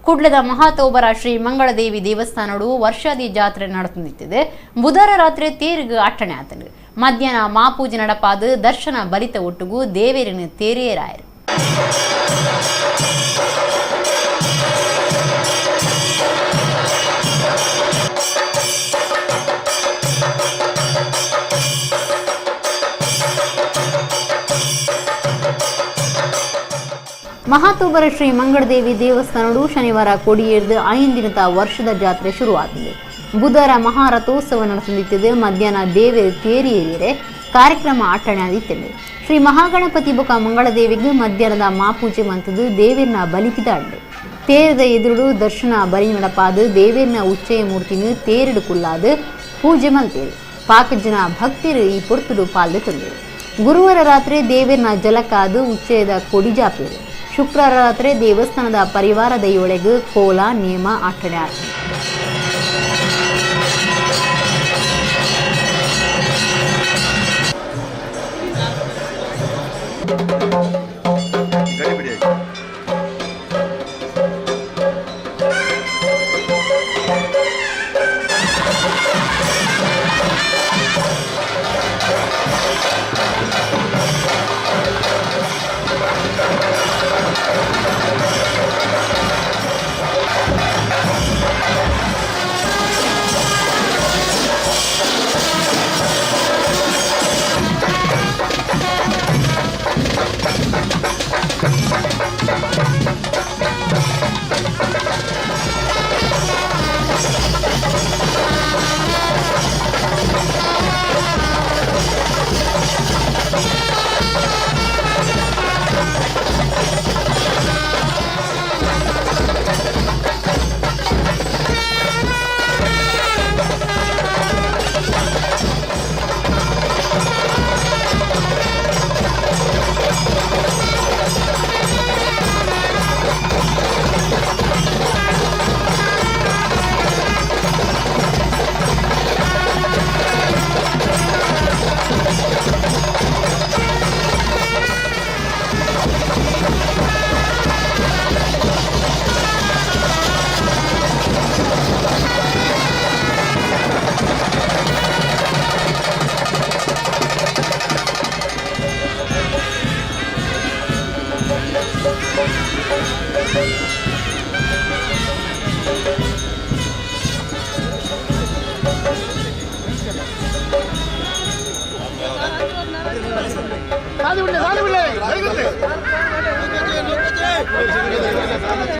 ಕುಡ್ಲದ ಮಹಾತೋಬರ ಶ್ರೀ ಮಂಗಳದೇವಿ ದೇವಸ್ಥಾನಡು ವರ್ಷಾದಿ ಜಾತ್ರೆ ನಡೆಸುತ್ತಿದೆ. ಬುಧವಾರ ರಾತ್ರಿ ತೇರಿಗೆ ಅಟ್ಟಣೆ ಆತನು. ಮಧ್ಯಾಹ್ನ ಮಾಪೂಜೆ ನಡಪಾದು ದರ್ಶನ ಬಲಿತ ಒಟ್ಟುಗು ದೇವೇರಿನ ತೇರೇರಾಯರು. ಮಹಾತೋಬರ ಶ್ರೀ ಮಂಗಳದೇವಿ ದೇವಸ್ಥಾನಡು ಶನಿವಾರ ಕೊಡಿಯೇರ್ದು 5 ದಿನದ ವರ್ಷದ ಜಾತ್ರೆ ಶುರುವಾಗಿದೆ. ಬುಧವಾರ ಮಹಾರಥೋತ್ಸವ ನಡೆಸಲಿತ್ತಿದೆ. ಮಧ್ಯಾಹ್ನ ದೇವೇರು ತೇರಿ ಏರಿಯರೆ ಕಾರ್ಯಕ್ರಮ ಅಟ್ಟಣೆ ಆದಿತ್ತಂಡು. ಶ್ರೀ ಮಹಾಗಣಪತಿ ಬೊಕ ಮಂಗಳದೇವಿಗೆ ಮಧ್ಯಾಹ್ನದ ಮಾಪೂಜೆ ಮಂತದ್ದು ದೇವೇರ್ನ ಬಲಿಪಿದಾಂಡು. ತೇರದ ಎದುರುಡು ದರ್ಶನ ಬಲಿ ನಡಪಾದು ದೇವೇರ್ನ ಉಚ್ಚಯ ಮೂರ್ತಿನ ತೇರಿಡು ಕುಲ್ಲಾದು ಪೂಜೆ ಮಲ್ತೇರು. ಪಾಕಜನ ಭಕ್ತರು ಈ ಪೊರ್ತುಡು ಪಾಲ್ದು ತಂದರು. ಗುರುವಾರ ರಾತ್ರಿ ದೇವೇರ್ನ ಜಲಕಾದು ಉಚ್ಚಯದ ಕೊಡಿ ಜಾಪೇರು. ಶುಕ್ರವಾರ ರಾತ್ರಿ ದೇವಸ್ಥಾನದ ಪರಿವಾರ ದೈವೊಳಗೆ ಕೋಲ ನೇಮ ಆಚರಣೆ ಆಯ್ತು.